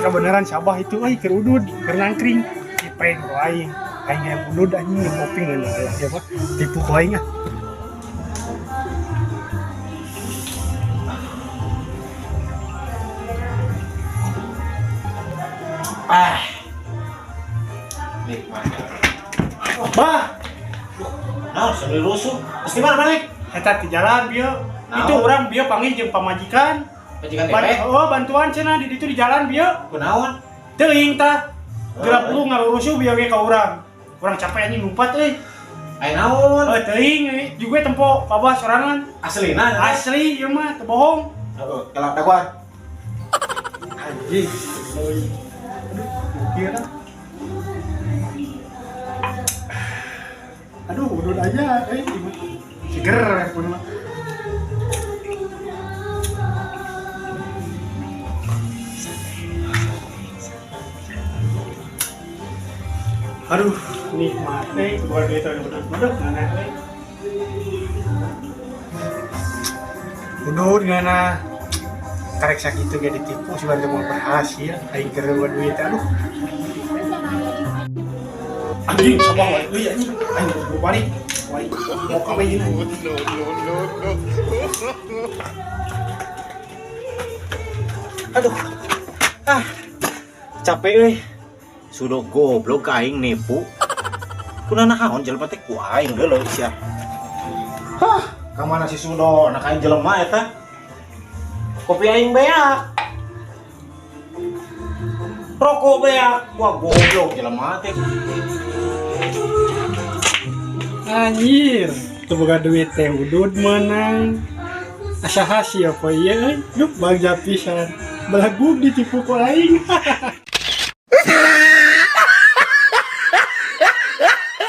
Kebenaran Sabah itu euy keur udud, keur nangkring. Dipeng ku aing. Aing yang udud anjing yang ngopi ngeunah ya mah. Tipu ku aing ah. Ah. Nikmat. Bah, Nah, sambil rusuh. Terus di mana mana? Eta di jalan bieu. Itu Naon? orang bieu panggil jeung pamajikan. Majikan DP. Oh, bantuan cenah di ditu di jalan bieu. Kunaon? Teuing tah. Gelap lu ngarurusuh bieu ge ka urang. Urang capek anjing lumpat euy. Aya naon? Oh, teuing euy. Juga tempo pabah sorangan. Aslina. Asli ieu mah teu bohong. Heeh, kelak dakwah. Anjing. Aduh, mikir ah. Aduh, udud aja euy. Seger pun mah. Aduh, nikmat euy, bukan duit euy, udud ngana euy. Udud ngana. Karek sakitu ge ditipu si bantu mau berhasil, aing keur buat duit aduh. Anjing, sabah wae euy anjing. Aing kudu balik. Wae, mau ka bae anjing. No, no, no, no. Aduh. Ah. Capek euy. Sudah goblok aing nipu. Kuna naon jelema teh ku aing deuleu sia. Hah, ka mana si Sudo? Anak aing jelema eta. Kopi aing beak. Rokok beak. Wah, goblok jelema teh. Anjir, teu boga duit teh udud menang. Asa hasil apa ieu euy? Duh, bagja pisan. Belagug ditipu ku aing.